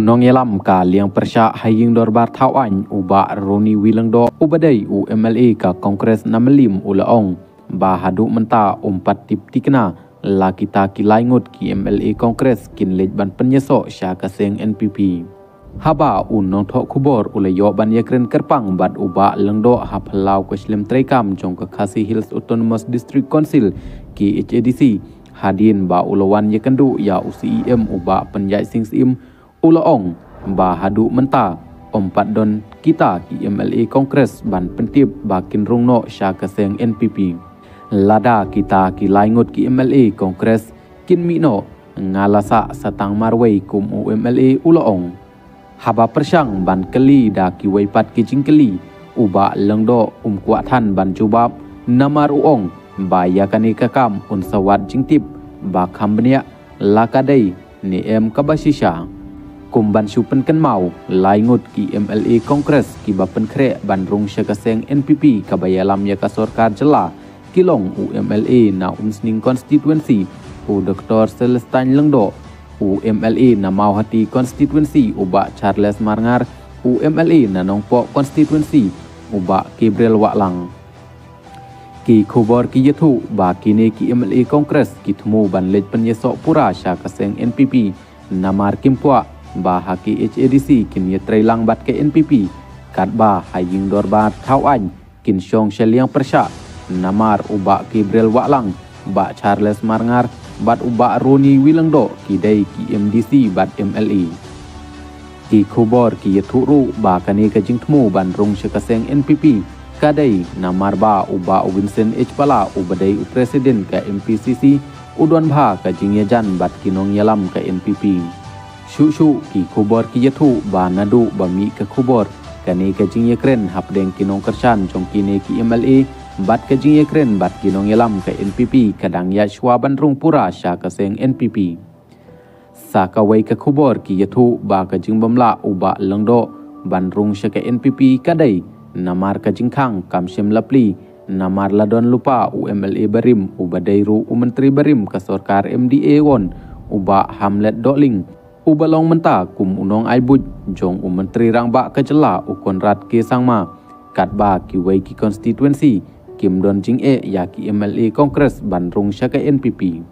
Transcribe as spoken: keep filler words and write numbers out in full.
Nongïalam ka liang pyrshah ha ïing dorbar thaw aiñ u Bah Ronnie Wilangdo uba dei u M L A ka Congress na Mylliem u la ong ba haduh mynta um pat tip tikna la kita ki lai ngut ki M L A Congress kin leit ban pynïasoh sha ka seng N P P. Haba u nongthoh khubor u la ïoh ban ïakren kyrpang bad u Bah Lyngdoh ha phyllaw ka shlem treikam jong ka Khasi Hills Autonomous District Council, K H A D C, hadien ba u la wan ïakynduh ïa u C E M u Bah Pynïaid Sing Syiem, u la ong ba haduh mynta um pat don kita ki M L A Congress ban pyntip ba kin rung noh sha ka seng N P P. Lada kita ki lai ngut ki M L A Congress kin mih noh, nga la sah sa tang marwei kum u M L A, u la ong. Haba pyrshang ban kylli da kiwei pat ki jingkylli, u Bah Lyngdoh um kwah than ban jubab, namar u ong ba ïa kane ka kam un sa wad jingtip ba kham bniah la ka dei ne em kaba shisha. Kum ban shu pynkynmaw, lai ngut ki M L A Congress kiba pynkhreh ban rung sha ka seng N P P kaba ïalam ïa ka sorkar jylla ki long u M L A na Umsning Constituency, u Doktor Celestine Lyngdoh, u M L A na Mawhati Constituency, u Bah Charles Marngar, u M L A na Nongpoh Constituency, u Bah Gabriel Wahlang. Ki khubor ki ïathuh ba kine ki M L A Congress ki thmu ban leit pynïasoh pura sha ka seng N P P, namar kim kwah ba ha K H A D C kin ïatrei lang bad ka N P P, katba ha ïing dorbar thaw aiñ kin shong sha liang pyrshah, namar u Bah Gabriel Wahlang, Bah Charles Marngar bad u Bah Ronnie Wilangdoh ki dei ki M D C bad M L A. Ki khubor ki ïathuh ruh ba kane ka jingthmu ban rung sha ka seng N P P ka dei namar ba u Bah Vincent H Pala uba dei u President ka M P C C u don bha ka jingïajan bad ki nongïalam ka N P P. Shuh shuh ki khubor ki ïathuh ba naduh ba mih ka khubor, kane ka jingïakren hapdeng ki nongkyrshan jong kine ki M L A bad ka jingïakren bad ki nongïalam ka N P P ka dang ïaid shuwa ban rung pura sha ka seng N P P. Sa kawei ka khubor ki ïathuh ba ka jingbym lah u Bah Lyngdoh ban rung sha ka N P P ka dei namar ka jingkhang kam shym la plie, namar la don lypa u M L A barim uba dei ruh u Myntri barim ka sorkar M D A won, u Bah Hamlet Dohling, uba long mynta kum u nongai buit jong u Myntri Rangbah ka jylla u Conrad K Sangma, katba kiwei ki constituency kim don jingeh ïa ki M L A Congress ban rung sha ka N P P.